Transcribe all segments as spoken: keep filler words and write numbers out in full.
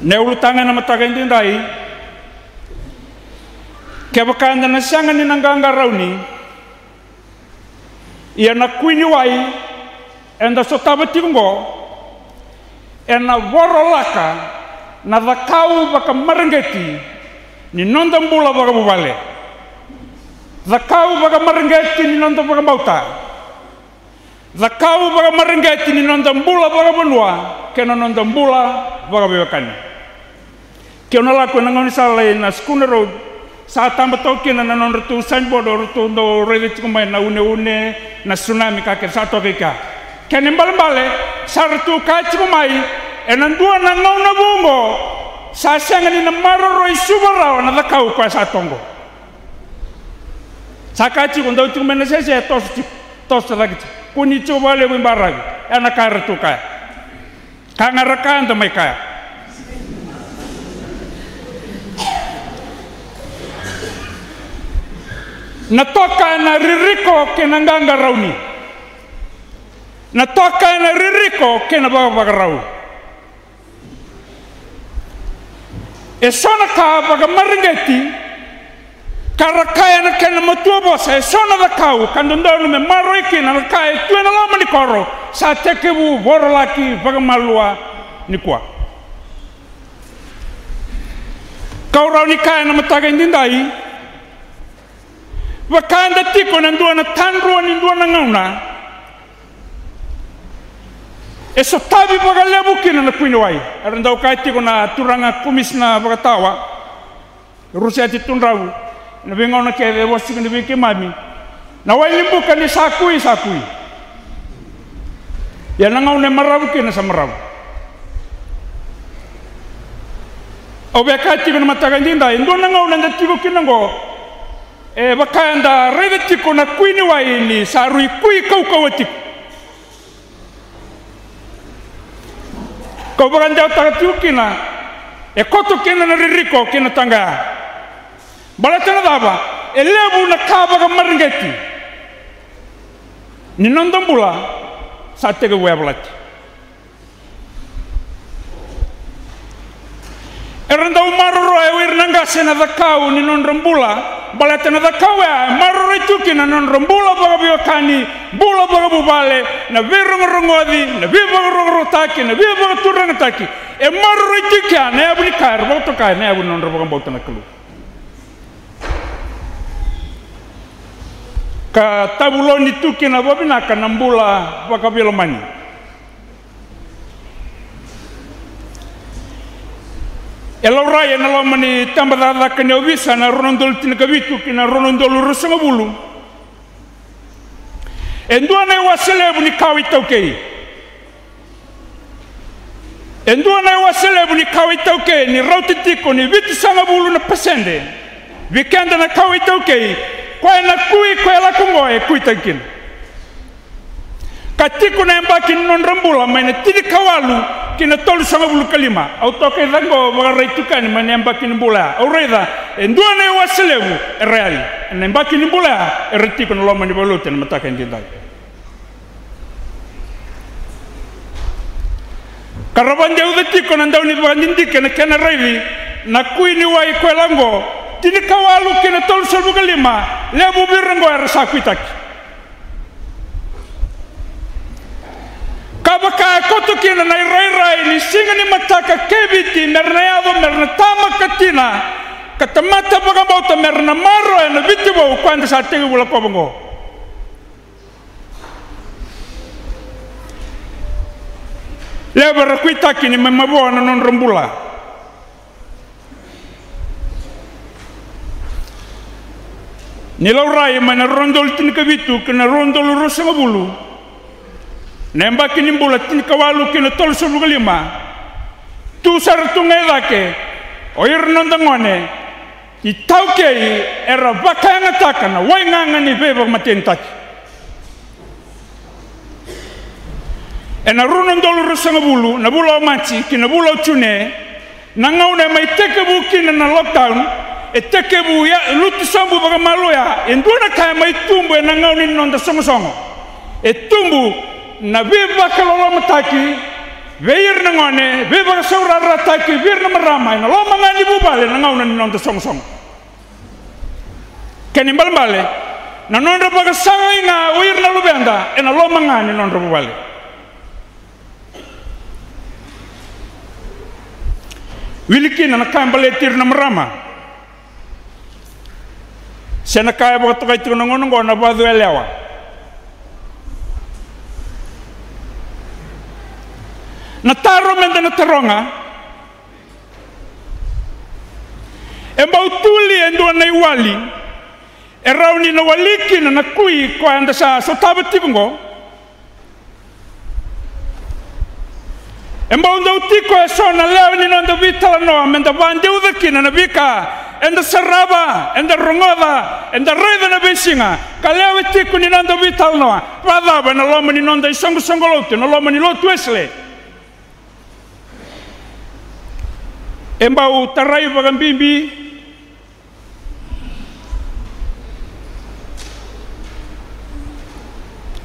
Na ulutaga ena mataka edaidai, kevaka eda na sega ni na qaqarauni, ia na kui ni wai eda sotava tiko oqo ena vorolaka na cakau vakamareqeti ni noda bula vakavuvale, cakau vakamareqeti ni noda vakabauta, cakau vakamareqeti ni noda bula vakavanua kei na noda bula vakaveiwekani. Keu na lako ena gaunisala ena Schooner Road, sa taba toka kina na nodratou signboard, o ratou dau raica tiko mai na uneune, na tsunami, ka kece sa toka i kea. Kena ibalebale, sa ratou kaya tiko mai, ena dua na gauna vou oqo, sa sega ni na maroroi Suva rawa na cakau koya sa tu oqo. Sa kaya tiko, dau tiko mai na sese, toso tiko, toso cake tiko. Kua ni tiko vakalevu i baravi, ena ka eratou kaya. Ka ga ra kaya, da mai kaya. Na toka ena ririko kei na qaqarauni. Na toka ena ririko kei na vakavakarau. E so na ka vakamareqeti, ka ra kaya na kena matua vosa, e so na cakau ka dodonu me maroroi kina na ka e tu ena loma ni koro, sa tekivu vorolaki vakamalua nikua. Kau rawa ni kaya ena mataka edaidai, vaka eda tiko ena dua na tadrua ni dua na gauna, e sotavi vakalevu kina na kui ni wai. Era dau kaya tiko na turaga komisina vakatawa, Ruseti Tudravu, na veigauna kece e vosa tiko ni vei keimami, na wai ni buka ni sa kui, sa kui. Ia na gauna e maravu kina, sa maravu. Au via kaya tiko ena mataka edaidai, e dua na gauna eda tiko kina oqo, e vaka eda raica tiko na kui ni wai ni sa rui kui kaukauwa tiko. Kau vakadewataka tiko kina, e koto kina na ririko kei na taqaya. Baleta na cava? E levu na ka vakamareqeti ni noda bula sa tekivu yavalati. Era dau maroroya o ira na qase na cakau ni nodra bula, baleta na cakau ya e maroroi tu kina na nodra bula vakaveiwekani, bula vakavuvale, na veirogorogoci, na veivakarokorokotaki, na veivakaturagataki. E maroroi tu kina na yavu ni ka era vakatokai na yavu ni nodra vakabauta na Kalou. Ka tavuloni tu kina vavinaka na bula vakaveilomani. E laurai ena loma ni tabacakacaka ni ovisa na rua na udolu tinikavitu ki na rua na udolu ruasagavulu. E dua na iwase levu ni kawa iTaukei. E dua na iwase levu ni kawa iTaukei ni rauta tiko ni vitusagavulu na pasede vei keda na kawa iTaukei, koya na kui koya lako oqo e kuitaki kina. Ka tiko na yabaki ni nodra bula mai na tinikawalu ki na tolusagavulu ka lima. Au toka i cake oqo vakarai tukani mai na yabaki ni bula ya. Au raica e dua na iwase levu era yali ena yabaki ni bula ya, era tiko ena loma ni valenilotu ena mataka edaidai. Ka ra vakadeuca tiko na dau ni vakadidike na kena raici na kui ni wai koya lako oqo, tinikawalu ki na tolusagavulu ka lima, levu vei ira oqo era sa kuitaki. Ka vaka e koto kina na irairai ni siga ni mataka kei Viti, mera na yaco mera na tama ka tina, ka tamata vakabauta mera na maroroya na Viti vou koya eda sa tekivu lakova oqo. Levu era kuitaki ni mai mavoa na nodra bula. Ni laurai mai na rua na udolu tinikavitu ki na rua na udolu ruasagavulu, na yabaki ni bula tinikawalu ki na tolusagavulu ka lima, tu sara tu ga i cake o ira na noda gone iTaukei era vakayagataka na waigaga ni veivakamatenitaki. Ena rua na udolu ruasagavulu, na vula o Maji ki na vula o June, na gauna e mai tekivu kina na lockdown, e tekivu ya lutu sobu vakamalua ya, e dua na ka e mai tubu ena gauna ni noda sogosogo. E tubu na veivakalolomataki vei ira na gone, veivakasaurarataki vei ira na marama ena loma ga ni vuvale na gauna ni noda sogosogo. Kena ibalebale, na nodra vakasagai ga o ira na luveda ena loma ga ni nodra vuvale. Wili kina na ka e baleti ira na marama, se na ka e vakatokai tiko na gauna oqo na vacu yalewa. Na taro meda na taroga, e bau tuli e dua na iwali e rawa ni na wali kina na kui koya eda sa sotava tiko oqo? E bau dau tiko e so na lewe ni noda veitalanoa meda vadeuca kina na veika eda sarava, eda rogoca, eda raica na veisiga, ka lewe tiko ni noda veitalanoa. Vakacava ena loma ni noda isoqosoqo lotu, ena loma ni lotu Wesele? E bau tarai vakabibi.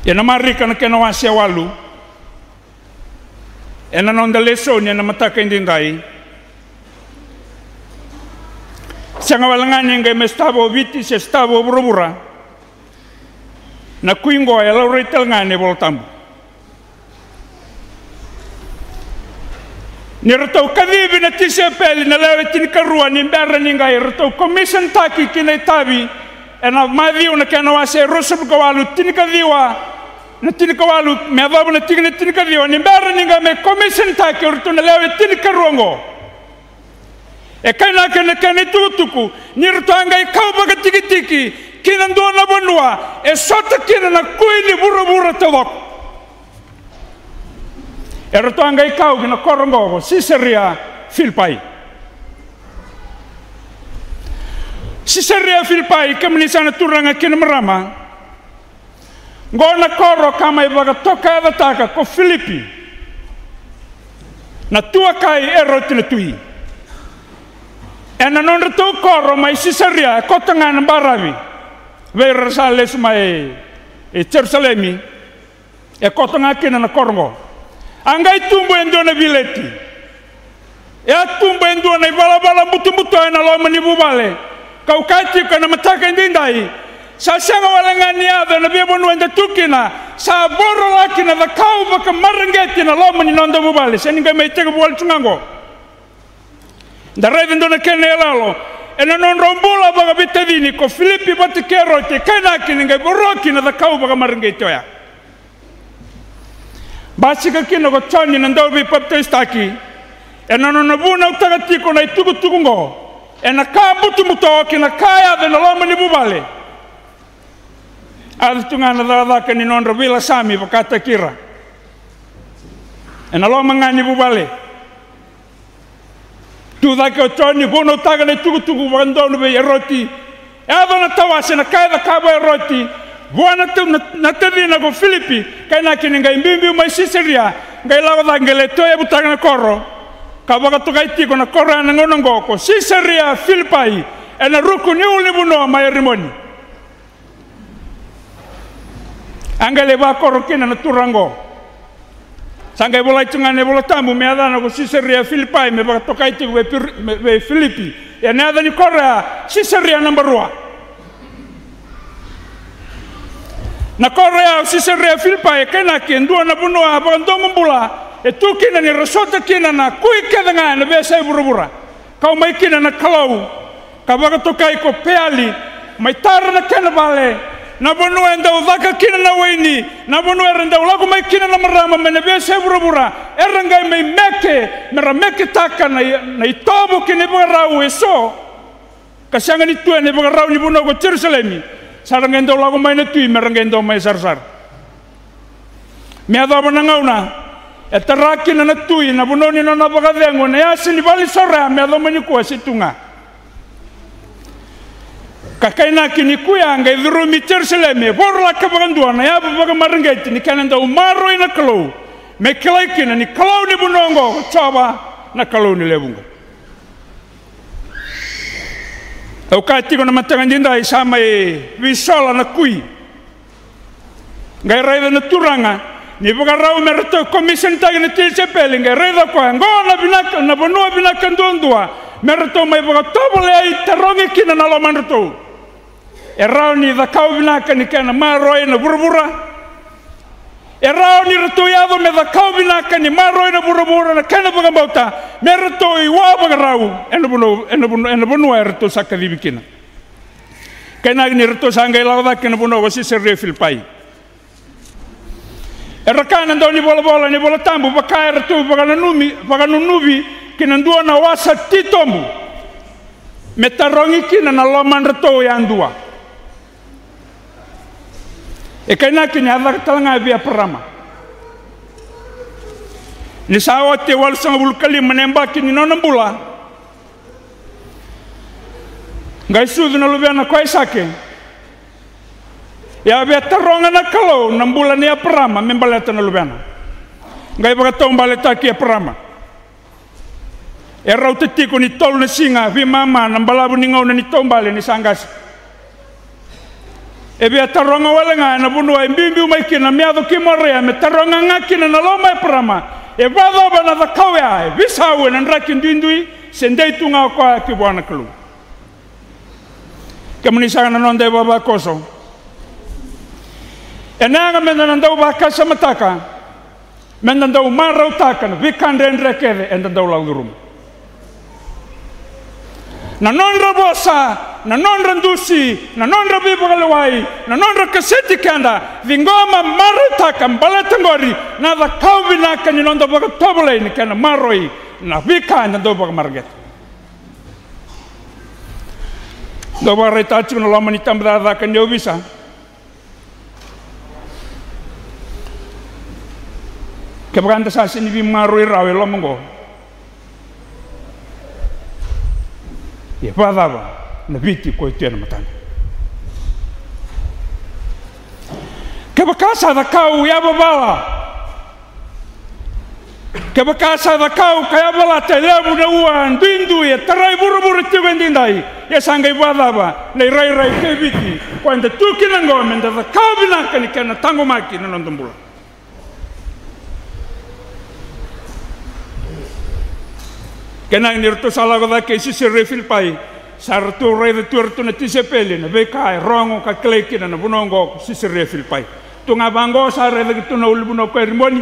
Ena Marika na kena wase e walu, ena noda lesoni ena mataka edaidai, sega wale ga ni qai mai sotava o Viti se sotava o vuravura, na kui oqo e laurai tale ga ena iVola Tabu. Ni ratou kacivi na tisaipeli na lewe tinikarua ni bera ni qai ratou komisenitaki ki na itavi, ena Maciu na kena wase e ruasagavulu ka walu, tinikaciwa, na tinikawalu me yacova na tikina tinikaciwa, ni bera ni qai mai komisenitaki o iratou na lewe tinikarua oqo. E kainaki ena kena itukutuku ni ratou a qai kau vakatikitiki ki na dua na vanua e sota kina na kui ni vuravura taucoko. Eratou a qai kau ki na koro oqo ko Sisaria Filipai. Sisaria Filipai, kemuni saka na turaga kei na marama, oqo na koro ka mai vakatokayacataka ko Filipi, na tuakai Eroti na tui. Ena nodratou koro mai Sisaria e koto ga ena baravi vei ira sa lesu mai i Jerusalemi. E koto ga kina na koro oqo. A qai tubu e dua na vileti. E a tubu e dua na ivalavala butobuto ena loma ni vuvale. Kau kaya tiko ena mataka edaidai, sa sega wale ga ni yaco ena veivanua eda tu kina, sa vorolaki na cakau vakamareqeti ena loma ni noda vuvale. Se ni qai mai tekivu wale tu ga oqo. Da raica e dua na kena iyaloyalo ena nodrau bula vakaveitacini ko Filipi vata kei Eroti, e kainaki ni qai voroki na cakau vakamareqeti oya. Basika kina ko Joni na Dauveipapitaisotaki ena nona vunautaka tiko na itukutuku oqo ena ka butobuto kei na ka yaco ena loma ni vuvale. A yaco tu ga na cakacaka ni nodra veilasami vakataki ira ena loma ga ni vuvale. Tu cake o Joni, vunautaka na itukutuku vakadodonu vei Eroti. E yaco na tawase, na ka e cakava o Eroti vua na ta-, na, na tacina ko Filipi, kainaki ni qai biubiu mai Sisaria, qai lako cake, qai lai toyavutaka na koro ka vakatokai tiko na koro ya na gauna oqo ko Sisaria Filipai, ena ruku ni ulunivanua mai Erimoni. A qai lai vakoro kina na turaga oqo. Sa qai volai tu ga na iVola Tabu me yacana ko Sisaria Filipai, me vakatokai tiko vei Pir-, me, vei Filipi. Ia na yaca ni koro ya Sisaria naba rua. Na koro ya o Sisaria Filipai e kainaki e dua na vanua vakadomobula e tu kina ni ra sota kina na kui kece ga ena veiyasai vuravura. Kau mai kina na kalou ka vakatokai ko Peali, mai tara na kena vale, na vanua e dau caka kina na waini, na vanua era dau lako mai kina na marama mai na veiyasai vuravura, era qai mai meke, me ra meketaka na, na itovo kei na ivakarau eso. Ka sega ni tu ena ivakarau ni vanua ko Jerusalemi, sa ra qai dau lako mai na tui me ra qai dau mai sarasara. Me yacova na gauna e tara kina na tui na vanua ni nona vakacegu ena yasa ni valenisoro ya, me yacova mai nikua se tu ga. Ka kainaki ni kui ya qai curumi Jerusalemi, e vorolaka vakadua na yavu vakamareqeti ni kena dau maroroi na Kalou, me kilai kina ni Kalou ni vanua oqo ko Jiova na Kalou ni lewe vuqa. Au kaya tiko na mataka edaidai, sa mai veisola na kui. Qai raica na turaga Ni vakarau me ratou komisenitaki na tisaipeli, qai raica o koya, oqo na vinaka, na vanua vinaka duadua me ratou mai vakatovolei, tarogi kina na lomadratou. E rawa ni cakau vinaka ni kena maroroi na vuravura. E rawa ni ratou yaco me cakau vinaka ni maroroi na vuravura na kena vakabauta, me ratou iwavakarau ena vanua, ena vanua, ena vanua e ratou sa kacivi kina. Kainaki ni ratou sa qai lako cake ena vanua ko Sisaria Filipai. Era kaya na dau ni volavola ni Vola Tabu, vaka eratou vakananumi, vakanunuvi ki na dua na wasa titobu me tarogi kina na lomadratou yadua. E kainaki ni a caka tale ga vei Eparama. Ni sa oti e walusagavulu ka lima na yabaki ni nona bula, qai sucu na luvena ko Aisake. Ia a via taroga na Kalou na bula nei Eparama me baleta na luvena. Qai vakataubaletaki Eparama. E rauta tiko ni tolu na siga veimama na balavu ni gauna ni taubale ni sa qase. E via taroga wale ga ena vanua e biubiu mai kina me yaco ki Moraia, me taroga ga kina na loma i Eparama. E vakacava na cakau oya e veisau ena draki duidui, se dei tu ga o koya ki vua na Kalou? Kemuni saka na noda ivavakoso, ena yaga meda na dau vakasamataka, meda dau marautaka na veika dredre kece eda dau lako curuma. Na nodra vosa, na nodra dusi, na nodra veivakalewai, na nodra kaseti keda, ciqoma, marautaka baleta qori na cakau vinaka ni noda vakatovolei ni kena maroroi na veika eda dau vakamareqeta. Dau vakaraitaka tiko na loma ni tabacakacaka ni ovisa. Kevaka eda sa sega ni veimaroroi rawa e loma oqo, ia vakacava na Viti ko e tu ena matana? Kevaka sa cakau yavavala, kevaka sa cakau ka yavalata e levu na ua duidui e tarai vuravura tiko edaidai, ia sa qai vakacava na irairai kei Viti ko eda tu kina oqo, meda cakava vinaka ni kena taqomaki na noda bula? Kena ni ratou sa lako cake i Sisaria Filipai, sa ratou raica tu e ratou na tisaipeli na veika e rogo ka kilai kina na vanua oqo ko Sisaria Filipai. Tu ga vaqo sa raica ki tu na ulunivanua ko Erimoni.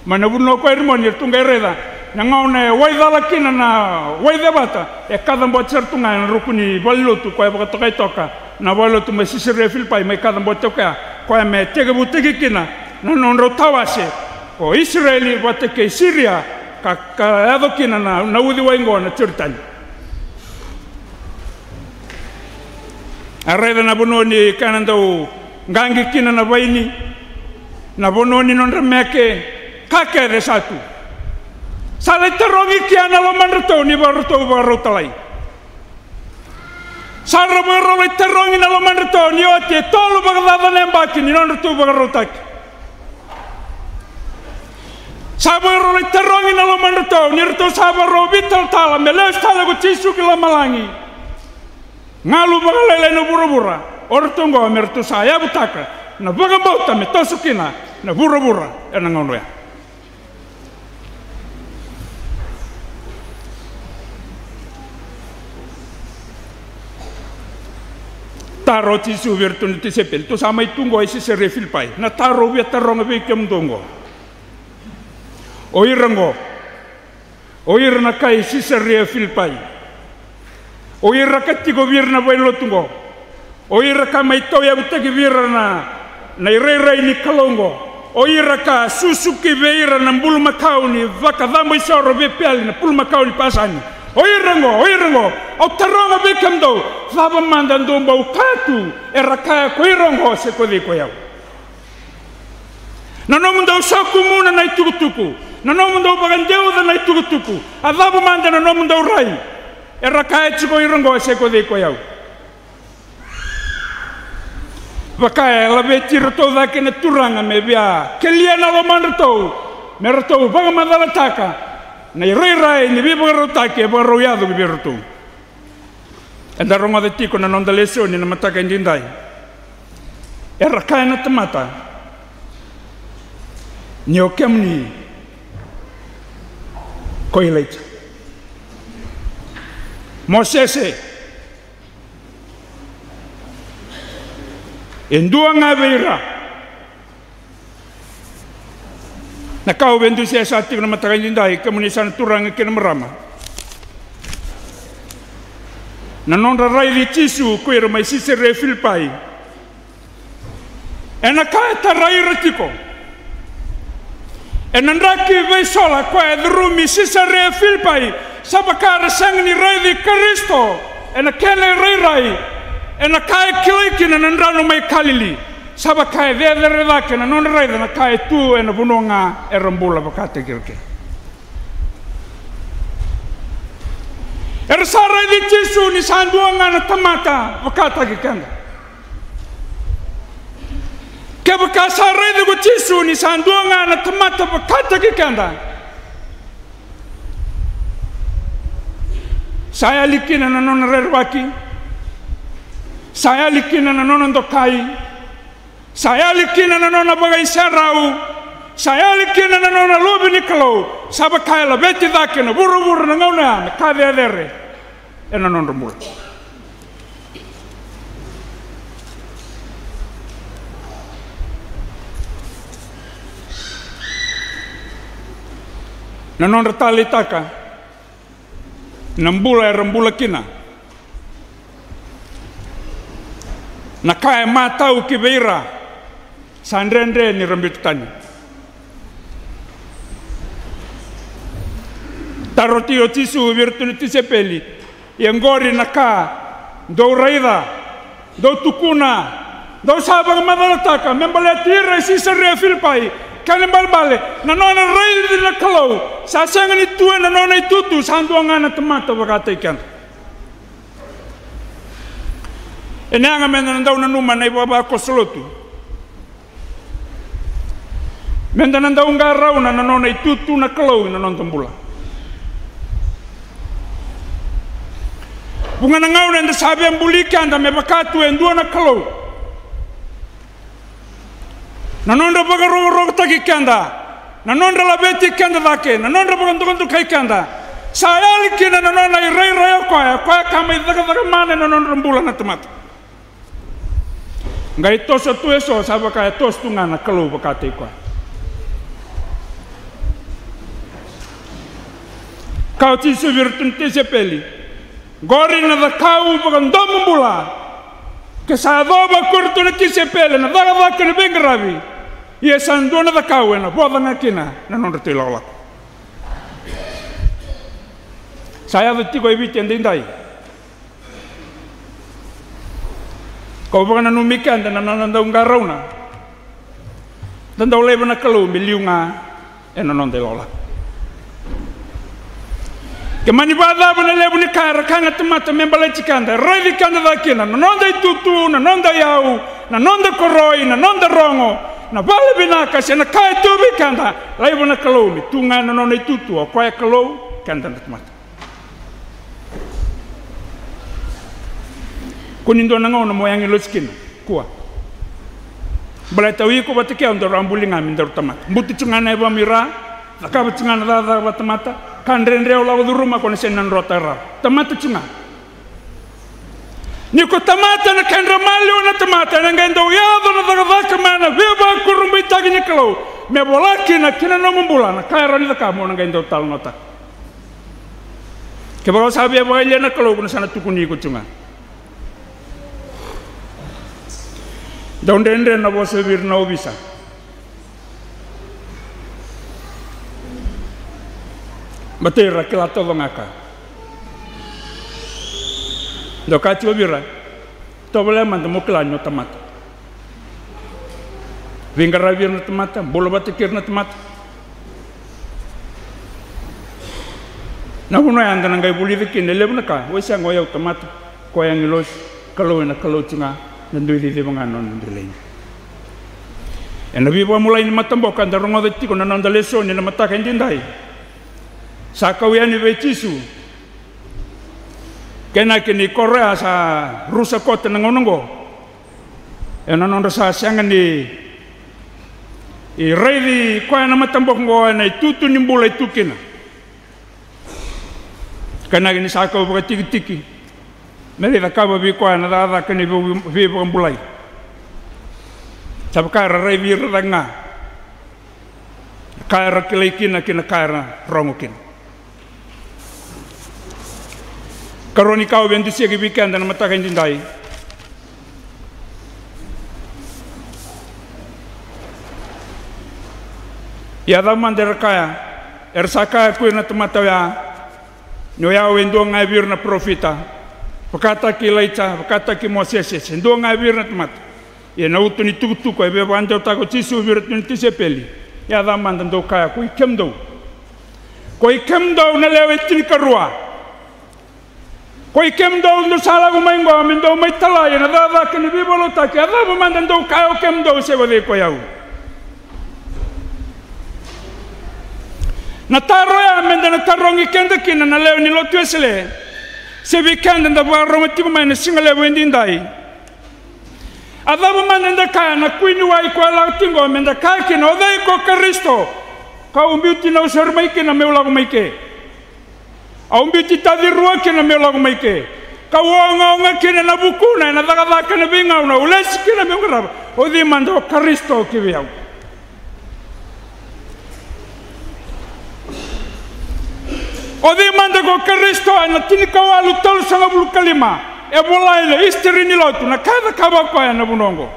Mai na vanua ko Erimoni eratou qai raica na gauna e waicala kina na waicevata, e kacabote sara tu ga ena ruku ni valenilotu ko e vakatokai toka na valenilotu mai Sisaria Filipai, mai kacabote o koya, koya me tekivutaki kina na nodrau tawase ko Isireli vata kei Siria, ka, ka yaco kina na, na uciwai oqo na Joritani. A raica na vanua ni kena dau qaqi kina na vaini, na vanua ni nodra meke, ka kece sa tu. Sa lai tarogi kea na lomadratou ni ratou vakarau talai. Sa rau vakarau lai tarogi na lomadratou ni oti e tolu vakacaca na yabaki ni nodratou vakarautaki. Sa vakarau lai tarogi na lomadratou ni ratou sa vakarau veitalatala me lesu tale ko Jisu ki lomalagi. Galu vakalailai na vuravura o ratou oqo me ratou sa yavutaka na vakabauta me toso kina na vuravura ena gauna oya. Taro o Jisu vei iratou na tisaipeli, tou sa mai tu oqo e Sisaria Filipai, na taro au via taroga vei kemudou oqo. O ira oqo, o ira na kai Sisaria Filipai, o ira ka tiko vei ira na valenilotu oqo, o ira ka mai tauyavutaki vei ira na, na irairai ni Kalou oqo, o ira ka susuki vei ira na bulumakau ni vakacabo isoro vei Peali, na bulumakau ni Pasani. O ira oqo, o ira oqo, au taroga vei kemudou, cava mada dou bau kaya tu, era kaya ko ira oqo se ko cei ko i au? Na nomudou sokumuna na itukutuku, na nomudou vakadeuca na itukutuku, a cava mada na nomudou rai? Era kaya tiko o ira oqo se ko cei ko i au? Vaka e laveti iratou cake na Turaga me via kelia na lomadratou, me ratou vakamacalataka na irairai ni veivakarautaki e vakarau yaco vei iratou. Eda rogoca tiko na noda lesoni na mataka edaidai. Era kaya na tamata, Ni o kemuni ko Ilaija, Mosese, e dua ga vei ira. Na ka au veidusia sara tiko na mataka edaidai, kemuni sa na turaga kei na marama, na nodra raici Jisu ko ira mai Sisaria Filipai. Ena ka e tarai ira tiko ena draki veisola koya e curumi Sisaria Filipai, sa vaka era sega ni raici Karisito ena kena irairai, ena ka e kilai kina na drano mai Kalili. Sa vaka e cecere cake na nodra raica na ka e tu ena vanua ga era bula vakataki ira kina. Era sa raici Jisu ni sa dua ga na tamata vakataki keda. Kevaka sa raici ko Jisu ni sa dua ga na tamata vakataki keda, sa yali kina na nona rerevaki, sa yali kina na nona dokai, sa yali kina na nona vakaiserau, sa yali kina na nona luve ni Kalou. Sa vaka e laveti cake na vuravura na gauna ya na ka cecere ena nodra bula. Na nodra taleitaka na bula era bula kina, na ka e matau ki vei ira, sa dredre ni ra biuta tani. Taro tiko o Jisu vei iratou na tisaipeli, ia qori na ka dou raica, dou tukuna, dou sa vakamacalataka me baleti ira e Sisaria Filipai, kena ibalebale na nona raici na Kalou sa sega ni tu ena nona itutu, sa dua ga na tamata vakataki keda. Ena yaga meda na dau nanuma na ivavakoso lotu, meda na dau qarauna na nona itutu na Kalou ena noda bula. Vuqa na gauna eda sa via buli keda me vaka tu e dua na kalou. Na nodra vakarokorokotaki keda, na nodra laveti keda cake, na nodra vakadokadokai keda, sa yali kina na nona irairai o koya, o koya ka mai cakacaka mana ena nodra bula na tamata. Qai toso tu eso, sa vaka e toso tu ga na Kalou vakataki koya. Kaya o Jisu vei iratou na tisaipeli, qori na cakau vakadomobula. Ke sa yacova ko iratou na tisaipeli na cakacaka ni veiqaravi, ia sa dua na cakau ena voca ga kina na nodratou ilakolako. Sa yaco tiko e Viti edaidai. Kau vakananumi keda na noda dau qarauna, da dau laiva na Kalou me liu ga ena noda ilakolako. Ke mani vakacava na levu ni ka era kaya na tamata me baleti keda, raici keda cake kina na noda itutu, na noda iyau, na noda koroi, na noda rogo, na vale vinaka se na ka e tu vei keda, laiva na Kalou me tu ga ena nona itutu, o koya e Kalou, keda na tamata. Kua ni dua na gauna mo agilosi kina. Kua. Baleta o iko vata kei au daru a buli ga me daru tamata. Butu tu ga na yavamu i ra, cakava tu ga na cakacaka vakatamata. Ka dredre o lako curuma, ko na sega ni drotaka rawa. Tamata tu ga. Ni ko tamata na kedra maliwa na tamata, ena qai dau yaco na cakacaka mai na veivakurabuitaki ni Kalou me vola kina ki na nomu bula na ka e rawa ni cakava, mo na qai dau talanoataka. Kevaka o sa via vakayalia na Kalou, ko na sa na tukuni iko tu ga. Dau dredre na vosa vei ira na ovisa. Baleta era kila taucoko ga ka. Dau kaya tiko vei ira, tovolea mada mo kila ni o tamata. Veiqaravi ira na tamata, bula vata kei ira na tamata. Na vanua ya eda na qai vulica kina e levu na ka, oi sega, o yau tamata, koya agilosi, Kalou ena Kalou tu ga, na dui ciciva ga na nona dui laivi. Ena veivakamulai ni mataboko eda rogoca tiko na noda lesoni ena mataka edaidai. Sa kau yani vei Jisu. Kena kena ikoro ya sa rusa koto na gauna oqo. Ena nodra sa sega ni E raici koya na mataboko oqo ena itutu ni bula e tu kina. Kainaki ni sa kau vakatikitiki me lai cakava vei koya na cakacaka ni vei-, veivakabulai. Sa vaka era raici ira cake ga na ka era kilai kina kei na ka era rogo kina. Karua ni ka au via dusia ki vei keda na mataka edaidai. Ia cava mada era kaya, era sa kaya ko ira na tamata oya ni o yau e dua ga vei ira na parofita, vakataki Ilaija, vakataki Mosese, se dua ga vei ira na tamata. Ia na uto ni tukutuku e via vakadeitaka ko Jisu vei iratou na tisaipeli. Ia cava mada dou kaya ko i kemudou? Ko i kemudou na lewe tinikarua. Ko i kemudou dou sa lako mai oqo me dou mai talai ena cakacaka ni veivakalotutaki. Ia cava mada dou kaya o kemudou se o cei ko i au? Na taro ya meda na tarogi keda kina na lewe ni lotu Wesele, se vei keda da vakarorogo tiko mai na siga levu edaidai. A cava mada eda kaya na kui ni wai ko e lako tiko oqo, meda kaya kina, o cei ko Karisito? Kau biuti nausori mai kina meu lako mai ke. Au biuti taci rua kina meu lako mai ke. Kau ogaoga kina ena vukuna, ena cakacaka, ena veigauna au lesi kina meu qarava. O cei mada o Karisito ki vei au? O cei mada ko Karisito ena tinikawalu tolusagavulu ka lima e vola ena isitiri ni lotu, na ka e cakava o koya ena vanua oqo?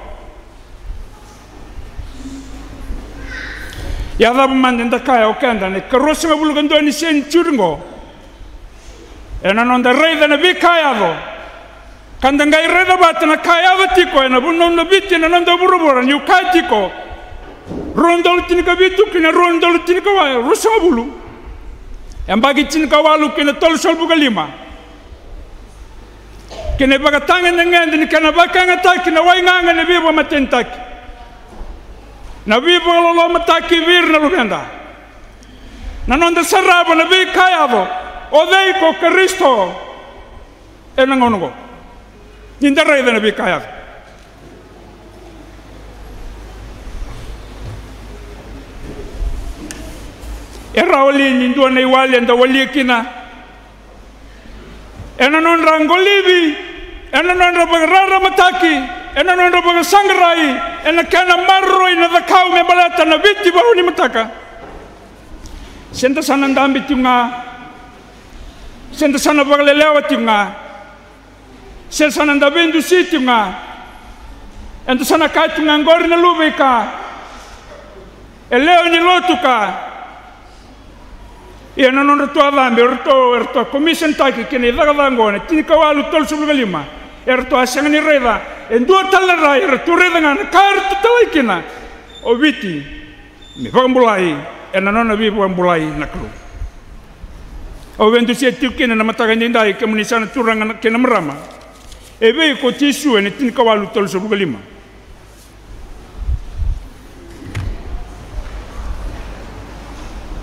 Ia cava mada eda kaya o keda na ikaruasagavulu ka dua ni senitiuri oqo, ena noda raica na veika e yaco, ka da qai raica vata na ka e yaco tiko ena vanua na Viti, na noda vuravura, niu kaya tiko, rua na udolu tinikavitu ki na rua na udolu tinikawalu, ruasagavulu. Yabaki tinikawalu ki na tolusagavulu ka lima. Kei na ivakatagedegede ni kena vakayagataki na waigaga ni veivakamatenitaki, na veivakalolomataki vei ira na luveda. Na noda sarava na veika e yaco, o cei ko Karisito ena gauna oqo? Ni da raica na veika e yaco. E rawa li ni dua na iwali eda walia kina ena nodra qolivi, ena nodra vakararamataki, ena nodra vakasaqarai, ena kena maroroi na cakau me baleta na Viti vakaunimataka? Se da sa na dabe tiko ga, se da sa na vakalelewa tiko ga, se sa na da veidusi tiko ga, eda sa na kaya tiko ga qori na luve i ka, e lewe ni lotu ka. Ia na nodratou a cabe, eratou, eratou a komisenitaki kina icakacaka oqo na tinikawalu tolusagavulu ka lima. Eratou a sega ni raica e dua tale na rai, eratou raica ga na ka eratou talai kina o Viti me vakabulai ena nona veivakabulai na Kalou. Au via dusia tiko kina na mataka edaidai, kemuni sa na turaga kei na marama. E vei ko Jisu ena tinikawalu tolusagavulu ka lima?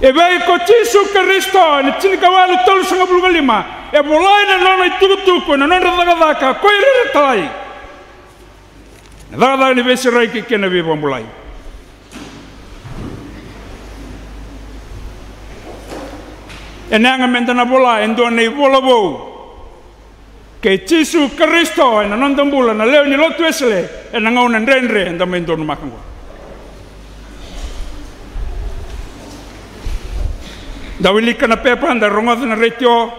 E vei ko Jisu Karisito ena tinikawalu tolusagavulu ka lima? E volai na nona itukutuku ena nodra cakacaka ko ira era talai. Na cakacaka ni veisereki kei na veivakabulai. Ena yaga meda na vola e dua na ivola vou kei Jisu Karisito ena noda bula na lewe ni lotu Wesele ena gauna dredre eda mai donumaka oqo. Da wilika na pepa, da rogoca na retio,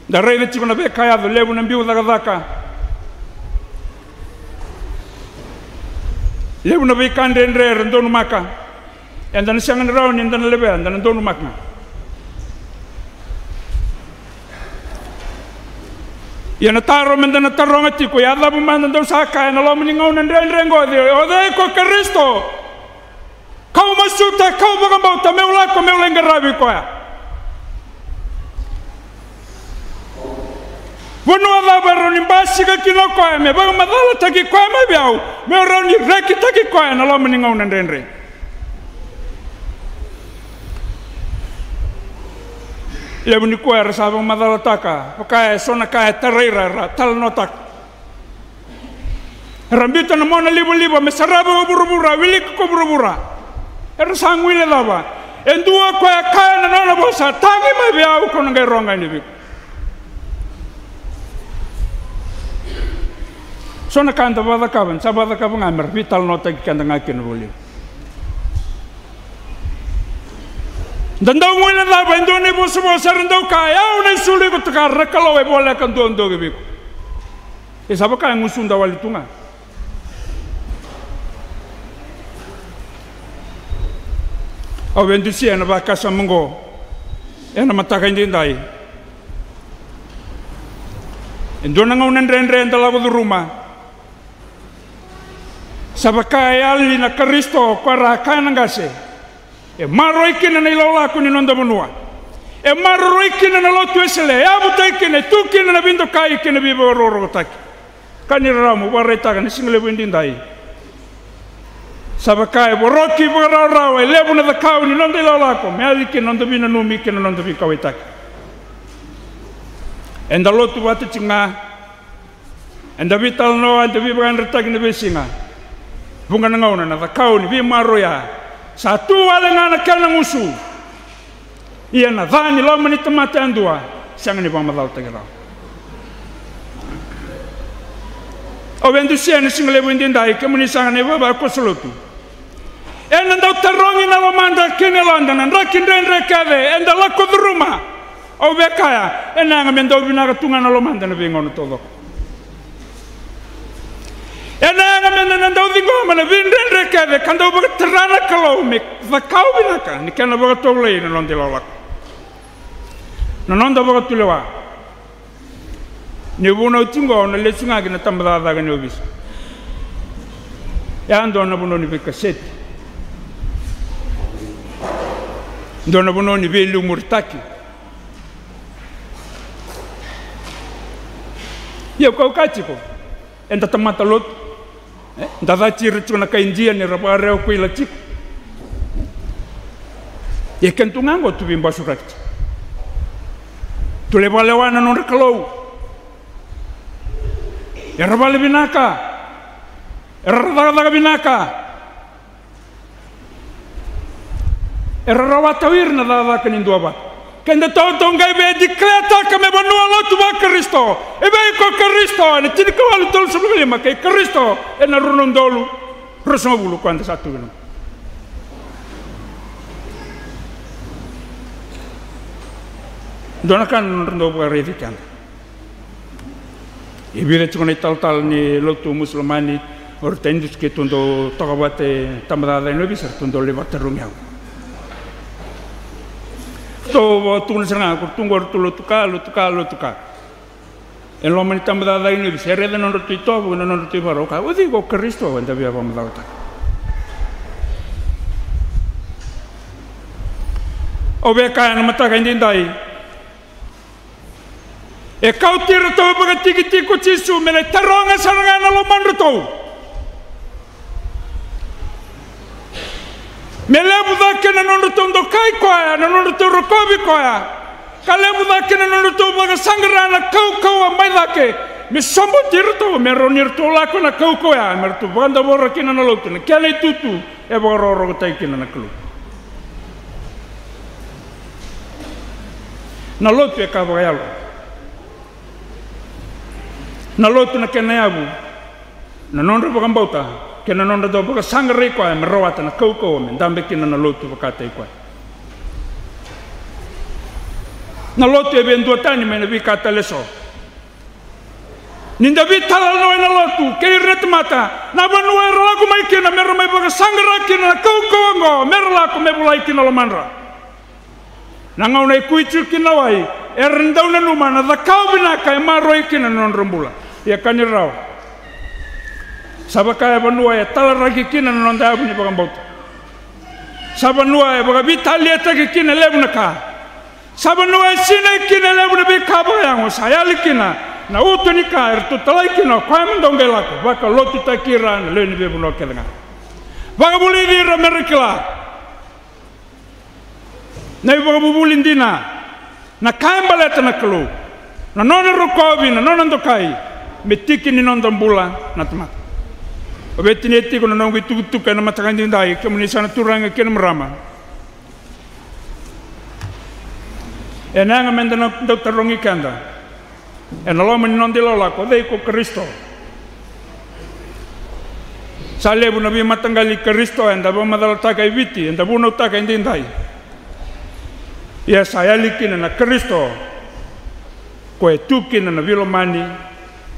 da raica tiko na veika yaco, levu na biu cakacaka, levu na veika dredre era donumaka. Eda na sega ni rawa ni da na levea, da na donumaka ga. Ia na taro meda na taroga tiko, ia cava mada dou sa kaya ena loma ni gauna dredre oqo, o cei ko Karisito? Kau masuta, kau vakabauta meu lako meu lai qaravi koya. Vanua cava e rawa ni basika kina o koya me vakamacalataki koya mai vei au, meu rawa ni rekitaki koya ena loma ni gauna dredre? Levu ni koya era sa vakamacalataka, vaka e so na ka e tarai ira, era talanoataka. Era biuta na mona livaliva me sarava ko vuravura, wilika ko vuravura. Era sa guilecava. E dua koya e kaya na nona vosa, tagi mai vei au, ko na qai rogo ga yani vei iko. So na ka eda vakacakava, eda sa vakacakava ga me ra veitalanoataki keda ga kina vakalevu. Da dau guilecava e dua na ivosavosa, era dau kaya, au na isulu iko, tukuna na Kalou, e voleka duadua vei iko. E sa vaka e gusuda wale tu ga. Au via dusia ena vakasama oqo ena mataka edaidai. E dua na gauna dredre eda lako curuma. Sa vaka e yali na Karisito, ko ra kaya na qase. E maroroi kina na ilakolako ni noda vanua. E maroroi kina na Lotu Wesele. E yavutaki kina, e tu kina na veidokai kei na veivakarokorokotaki. Ka ni rarawa mo vakaraitaka na siga levu edaidai. Sa vaka e voroki vakarawarawa e levu na cakau ni noda ilakolako me yali kina na noda veinanumi kei na noda veikauwaitaki. Eda lotu vata tiko ga. Eda veitalanoa, eda veivakayadrataki na veisiga. Vuqa na gauna na cakau ni veimaroroi ya sa tu wale ga na kena gusu. Ia na ca ni loma ni tamata yadua sega ni vakamacalataki rawa. Au via dusia ena siga levu edaidai, kemuni saka na ivavakoso lotu. Ena dau tarogi na lomada kei na yaloda na draki dredre kece eda lako curuma. Au via kaya, ena yaga me dau vinaka tu ga na lomada na veigauna taucoko. Ena yaga meda na dau ciqoma na veidredre kece ka dau vakatara na Kalou me cakau vinaka ni kena vakatovolei na noda ilakolako. Na noda vakatulewa. Ni vunau tiko oqo, au na lesu ga ki na tabacakacaka ni ovisa. E a dua na vanua ni veikaseti. Dua na vanua ni veiliumuritaki. Ia au kaukaua tiko, eda tamata lotu. E, da cati ira tiko na kai Idia ni ra vakarewa ko ila tiko. Ia keda tu ga oqo tu veibasuraki tiko. Tu lai vakalewa na nodra Kalou. Era vale vinaka. Era cakacaka vinaka. Era rawata o ira na cakacaka ni duavata. Keda tautauvata qai via declaretaka me vanua lotu vaKarisito. E vei ko Karisito ena tinikawalu tolusagavulu ka lima kei Karisito ena rua na udolu ruasagavulu ko eda sa tu kina. Dua na ka na nodra dau vakaraici keda. E vica tiko na italatala ni lotu Musulamani, o ratou dau suka tu dau toka vata e tabacakacaka ni ovisa, ratou dau lai vakatarogi au. Ratou vakatukuna sara ga, ko ratou qo ratou lotu ka, lotu ka, lotu ka. E loma ni tabacakacaka ni ovisa, e raica na nodratou itovo, na nodratou ivakarau, ka, o cei ko Karisito, eda via vakamacalataka. Au via kaya na mataka edaidai. E kauti iratou vakatikitiki ko Jisu me lai taroga sara ga na lomadratou. Me levu cake na nodratou dokai koya, na nodratou rokovi koya. Ka levu cake na nodratou vakasaqara na kaukauwa mai cake. Me sobuti iratou, me rawa ni ratou lako na kaukauwa ya, me ratou vakadavora kina na lotu, na kena itutu e vakarokorokotaki kina na Kalou. Na lotu e ka vakayalo. Na lotu na kena yavu, na nodra vakabauta, kei na nodra dau vakasaqarai koya me rawata na kaukauwa me dabe kina na lotu vakataki koya. Na lotu e via duatani mai na veika tale eso. Ni da veitalanoa ena lotu kei ira na tamata, na vanua era lako mai kina me ra mai vakasaqara kina na kaukauwa oqo, me ra lako me volai kina lomadra. Na gauna e kui tiko kina na wai, era dau nanuma na cakau vinaka e maroroi kina na nodra bula. Ia ka ni rawa, sa vaka e vanua e talaraki kina na noda yavu ni vakabauta. Sa vanua e vakaveitaliataki kina e levu na ka. Sa vanua e sinai kina e levu na veika vakayago, sa yali kina na uto ni ka eratou talai kina o koya me dau qai lako vakalotutaki ira na lewe ni veivanua kece ga. Vakavulici ira me ra kila na ivakavuvuli dina, na ka e baleta na Kalou, na nona rokovi, na nona dokai, me tiki ni noda bula na tamata. Au via tinia tiko na noqu itukutuku ena mataka edaidai, kemuni sa na turaga kei na marama. Ena yaga meda na dau tarogi keda ena loma ni noda ilakolako, o cei ko Karisito? Sa levu na veimataqali Karisito eda vakamacalataka e Viti, eda vunautaka edaidai. Ia sa yali kina na Karisito, ko e tu kina na veilomani,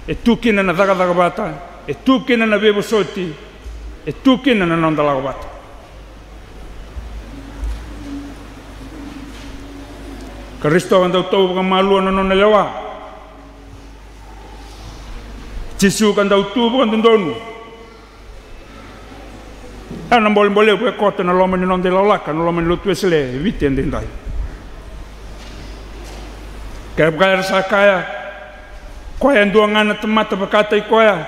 e tu kina na cakacaka vata, e tu kina na veivosoti, e tu kina na noda lako vata. Karisito ka dau tau vakamalua na nona lewa. Jisu ka dau tu vakadodonu. Ena bolebole levu e koto ena loma ni noda ilakolako, na loma ni Lotu Wesele e Viti edaidai. Kevaka era sa kaya, koya e dua ga na tamata vakataki koya,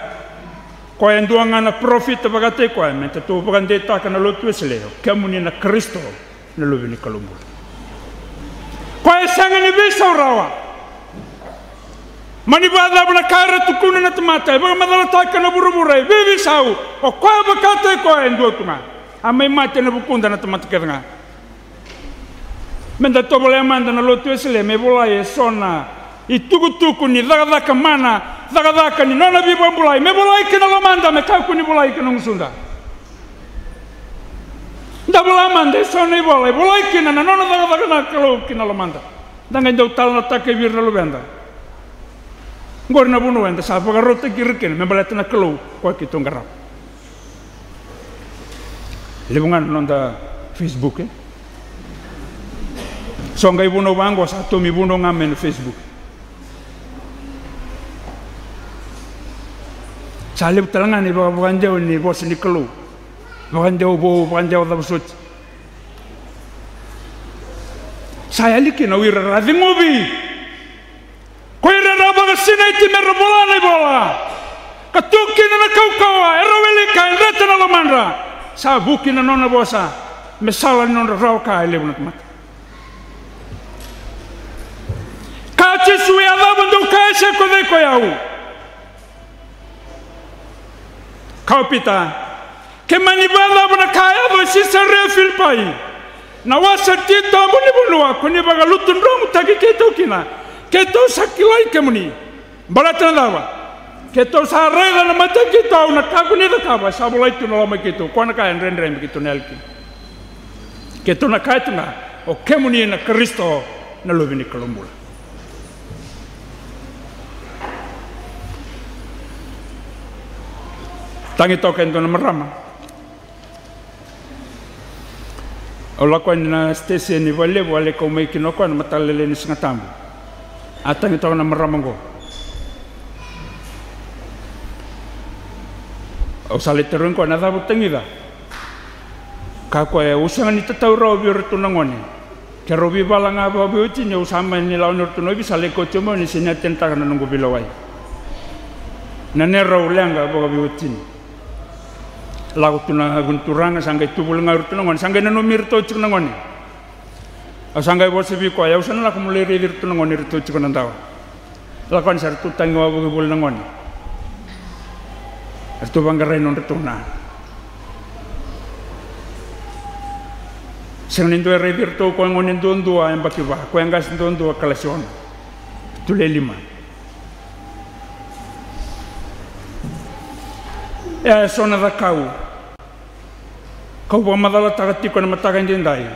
koya e dua ga na parofita vakataki koya, me tatou vakadeitaka na Lotu Wesele, o kemuni na Karisito, na Luve ni Kalou bula. Koya e sega ni veisau rawa. Mani vakacava na ka era tukuna na tamata, e vakamacalataka na vuravura, e veiveisau, o koya vakataki koya e dua tu ga. A mai mate ena vukuda na tamata kece ga. Meda tovolea mada na Lotu Wesele me volai eso na itukutuku ni cakacaka mana, cakacaka ni nona veivakabulai, me volai ki na lomada, me kakua ni volai ki na gusuda. Da vola mada eso na ivola e volai kina na nona cakacaka na Kalou ki na lomada. Da qai dau talanoataka vei ira na luveda. Oqori na vanua eda sa vakarautaki ira kina me baleta na Kalou, koya keitou qarava. Levu ga na noda Facebook, e? So qai vunau vaqo sa tomi vunau ga mai na Facebook. Sa levu tale ga na ivakavakadewa ni vosa ni Kalou. Vakadewa vou, vakadewa cava soti. Sa yali kina o ira ra ceguvi. Ko ira era vakasinaiti me ra vola na ivola, ka tu kina na kaukauwa, era wilika e dreta na lomadra. Sa vuki na nona vosa me sala ni nodra rawa ka e levu na tamata. Ka Jisu, e a cava dou kaya se ko cei ko i au? Kaya o Pita, ke mani vakacava na ka a yaco e Sisaria Filipai, na wasa titobu ni vanua ko ni vakalutudromutaki keitou kina, keitou sa kilai kemuni. Baleta na cava? Keitou sa raica na mata keitou na ka ko ni cakava, sa volai tu na loma keitou, koya na ka e dredre me keitou na yali kina. Keitou na kaya tu ga, o kemuni na Karisito, na Luve ni Kalou bula. Tagi toka e dua na marama. Au lako yani na siteseni vakalevu, a lai kau mai kina o koya na mataka lailai ni Siga Tabu. A tagi toka na marama oqo. Au sa lai tarogi koya na cava o tagica. Kaya o koya, au sega ni tatau rawa vei iratou na gone. Keirau veivala ga vakaveiwatini, au sa mani lako ni ratou na ovisa, lai kauti au mai, au ni sega ni atenataka na noqu veilewai. Na neirau leqa vakaveiwatini. Lako tu na vunituraga, sa qai tu voli ga o iratou na gone, sa qai nanumi iratou tiko na gone. Au sa qai vosa vei koya, au sa na lako meu lai raici iratou na gone, iratou tiko na dawa. Lako yani sa ratou tagi wavoki voli na gone. Ratou vaqarai nodratou na. Sega ni dua e raici iratou, koya gone duadua yabaki va, koya qase duadua kalasi ono. Ratou le lima. E so na cakau. Kau vakamacalataka tiko ena mataka edaidai.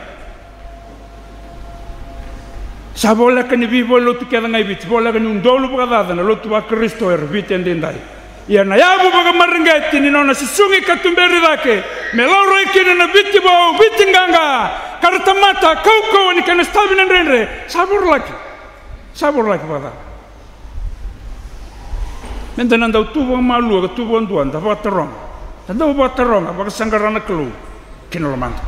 Sa voleka ni veivalelotu kece ga e Viti, voleka ni udolu vakacaca na lotu vaKarisito era Viti edaidai. Ia na yavu vakamareqeti ni nona susugi ka tuberi cake me laurai kina na Viti vou, Viti qaqa, ka ra tamata kaukauwa ni kena sotavi na dredre, sa vorolaki. Sa vorolaki vakacava? Meda na dau tu vakamalua ka tu vakadua, da vakataroga. Da dau vakataroga, vakasaqara na Kalou ki na lomada.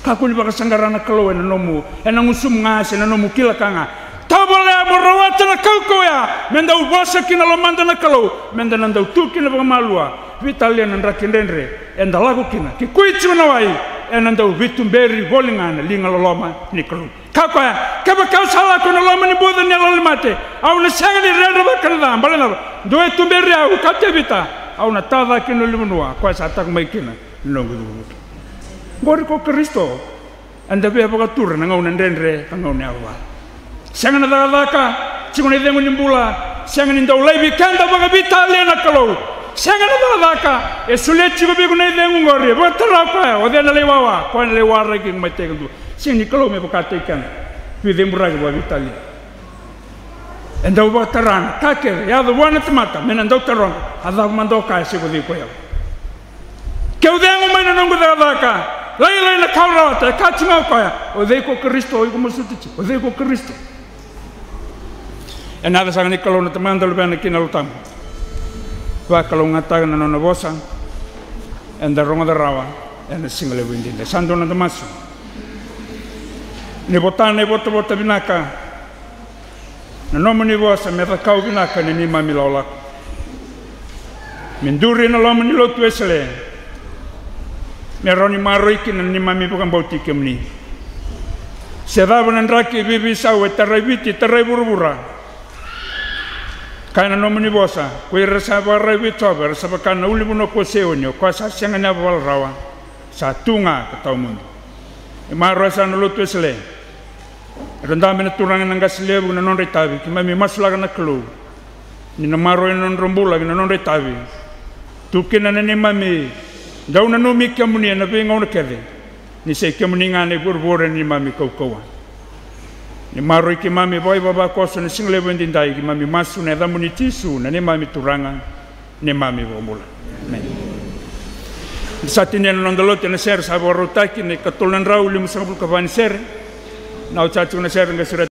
Kakua ni vakasaqara na Kalou ena nomu, ena gusumu ga se na nomu kila ka ga. Tovolea mo rawata na kaukauwa ya, me dau vosa ki na lomada na Kalou, meda na dau tu kina vakamalua. Veitalia na draki dredre eda lako kina, ke kui tiko na wai, ena dau veituberi voli ga na liga loloma ni Kalou. Kaya o koya, kevaka au sa lako ena loma ni buca ni yalolailai mate, au na sega ni rerevaka na ca, baleta na cava? Dua e tuberi au, kaya o Tevita, Au na tacake na ulunivanua, koya sa taqomaki kina na noqu icukutaki. Qori ko Karisito, eda via vakatura na gauna dredre ka gauna yavavala. Sega na cakacaka, tiko na icegu ni bula, sega ni dau laivi keda vakaveitalia na Kalou. Sega na cakacaka, e solia tiko vei iko na icegu qori, e vakatara o koya, o cei na lai wawa, koya na lai waraki iko mai tekidua. Sega ni Kalou me vakataki keda, veiceburaki vakaveitalia. E dau vakatara na ka kece e yaco vua na tamata me na dau taroga, a cava mada o kaya se ko cei ko yau. Keu cegu mai na noqu cakacaka, lailai na ka au rawata, e kaya tiko ga o koya, o cei ko Karisito, o iko masuta tiko, o cei ko Karisito. Ena yaca saka ni Kalou na Tamada, Luvena kei na Yalo Tabu. Vakalougatataka na nona vosa, eda rogoca rawa ena siga levu edaidai. Sa dua na noda masu. Ni vota na ivotavota vinaka, na nomuni vosa me cakau vinaka na neimami lakolako. Me duri na loma ni lotu Wesele, me rawa ni maroroi kina na neimami vakabauti kemuni. Se cava na draki e veiveisau e tarai Viti, e tarai vuravura, kaya na nomuni vosa, ko ira era sa vakararai vei Jiova, era sa vaka na ulunivanua ko Saioni, o koya sa sega ni yavavala rawa, sa tu ga ka tawamudu. E maroroya sara na lotu Wesele. Era dabe na turaga na qase levu na nodra itavi, keimami masulaka na Kalou ni na maroroi na nodra bula kei na nodra itavi. Tu kina na neimami dau nanumi kemuni ena veigauna kece, ni sai kemuni ga na ivurevure ni neimami kaukauwa. Ni maroroi keimami vakaivavakoso na siga levu edaidai, keimami masu ena yacamuni Jisu na neimami Turaga, neimami iVakabula. Emeni. Sa tinia na noda lotu ena sere sa vakarautaki na ikatolu na drau limasagavulu ka va ni sere. Na oti sa tiko na sere qai sureta.